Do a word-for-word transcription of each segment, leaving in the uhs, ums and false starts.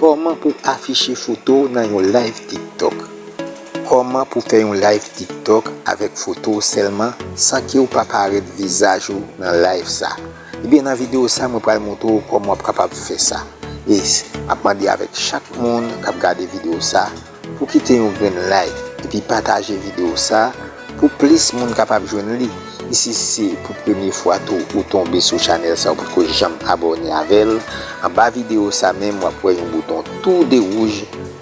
Kòman pou afiche foto w nan yon live TikTok? Kòman pou fè yon live TikTok avèk foto w sèlman san ke w pa parèt vizaj ou nan live sa? Ebyen, nan videyo sa, mwen pral montre w kòman w ap kapab fè sa. E m ap mande avèk chak moun k ap gade videyo sa pou kite yon grenn like epi pataje videyo sa pou plis moun kapab jwenn li. E si se pou premye fwa tou ou tonbe sou chanèl sa, ou potko janm abòne avè l, anba videyo sa menm, w ap wè yon bouton tou de wouj,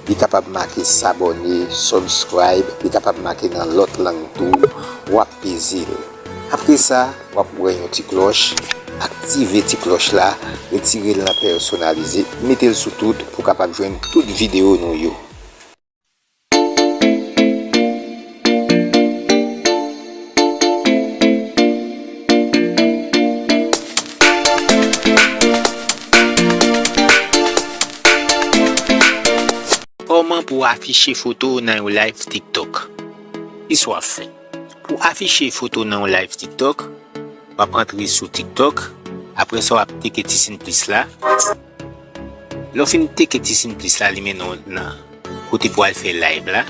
li kapab make s'abonner, subscribe, li kapab make nan lòt lang tou, w ap peze l. Apre sa, w ap wè yon ti klòch, aktive ti klòch la, retire l nan pèsonalize, mete l sou tout pou w kapab jwenn tout videyo nou yo. Kòman pou w afiche foto w nan yon live TikTok? Kisa w ap fè? Pou w afiche foto w nan yon live TikTok, w ap antre sou TikTok, apre sa w ap teke ti siy plis la. Lè w fin teke ti siy plis la, li mennen w nan kote pou w al fè live la.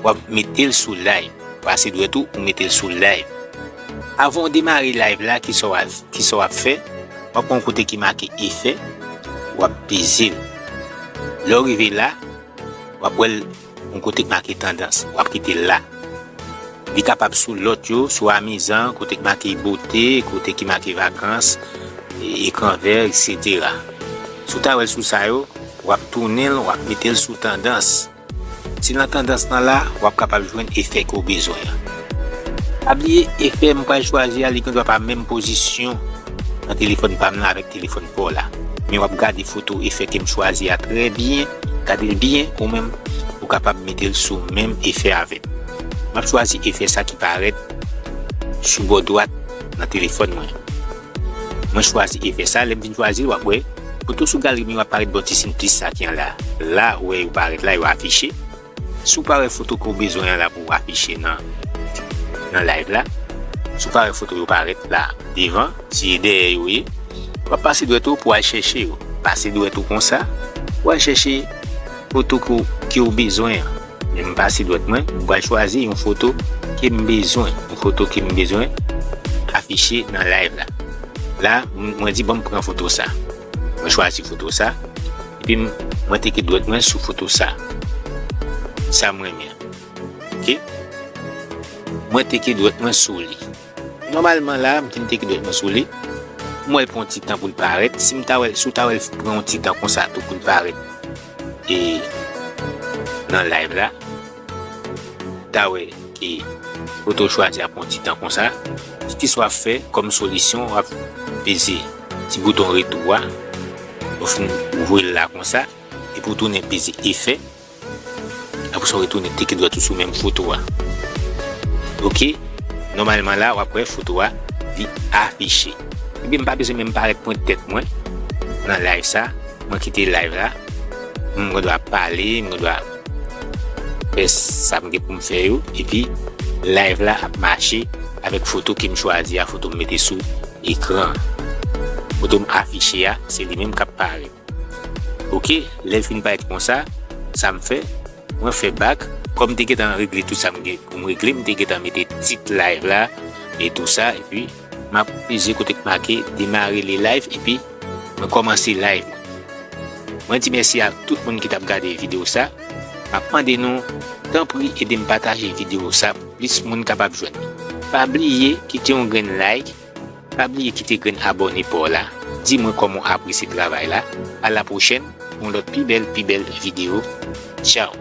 W ap mete l sou live. Pase dwèt ou, ou mete l sou live. Avan w demare live la, kisa w ap, kisa w ap fè? W ap pran yon kote ki make efè, w ap peze l. Lè w rive la, w ap wè l yon kote k make tandans, w ap kite l la. Li kapab sou lòt yo, sou amizan, kote k make bote, kote ki make vakans, e, ekran vè, etsetera. Si w ta wè l sou sa yo, w ap tounen l, w ap mete l sou tandans. Si nan tandans lan la, w ap kapab jwenn efè ke w bezwen an. Pa bliye, efè m pral chwazi a, li gendwa pa menm pozisyon nan telefòn pa m nan avèk telefòn pa w la. Men w ap gade foto efè ke m chwazi a trè byen, gade l byen ou menm, ou kapab mete l sou menm efè avè m. M ap chwazi efè sa ki parèt sou bò dwat nan telefòn mwen. Mwen chwazi efè sa, lè m fin chwazi l, w ap wè foto sou galri m yo ap parèt bò ti siy plis sa ki anlè a. La, ou wè yo parèt la, yo afiche. Si w pa wè foto ke w bezwen an la pou w afiche nan, nan live la, si w pa wè foto yo parèt la devan, si e dèyè yo ye, w ap pase dwèt ou pou w al chèche yo. Pase dwèt ou konsa, w al chèche foto ke w, ke w bezwen an. Men m pase dwèt mwen, m pral chwazi yon foto ke m bezwen, yon foto ke m bezwen afiche nan live la. La, m, mwen di, "Bon, m pran foto sa." Mwen chwazi foto sa, epi m, mwen teke dwèt mwen sou foto sa. Sa m renmen an. Oke? Mwen teke dwèt mwen sou li. Nòmalman la, m fin teke dwèt mwen sou li. M wè l pran yon ti tan pou l parèt. Si m ta wè, si w ta wè l pran yon ti tan konsa tou pou l parèt, e, nan live la, ta wè, e, foto w chwazi a pran yon ti tan konsa. Kisa w ap fè kòm solisyon? W ap peze ti bouton retou a, ou fin ouvri l la konsa, epi w tounen peze efè. Apre sa, w retounen teke dwèt ou sou menm foto a. Oke? Nòmalman la, w ap wè foto a, li afiche. Ebyen, m pa bezwen menm parèt pwent tèt mwen nan live sa. Mwen kite live la. M gendwa pale, m gendwa fè sa m gen pou m fè yo. Epi, live la ap mache avèk foto ke m chwazi a, foto m mete sou ekran an. Foto m afiche a, se li menm k ap parèt. Oke, lè l fin parèt konsa, sa m fè, mwen fè bak. Kòm m te gentan regle tout sa m gen pou m regle, m te gentan mete tit live la e tou sa, epi m ap peze kote k make demare le live, epi mwen kòmanse live mwen. Mwen di mèsi a tout moun ki t ap gade videyo sa. M ap mande nou, tanpri ede m pataje videyo sa pou plis moun kapab jwenn li. Pa bliye kite yon grenn like, pa bliye kite grenn abòne pa w la. Di mwen kòman w apresye travay la. A la pwochèn pou yon lòt pi bèl, pi bèl videyo. Tchaw!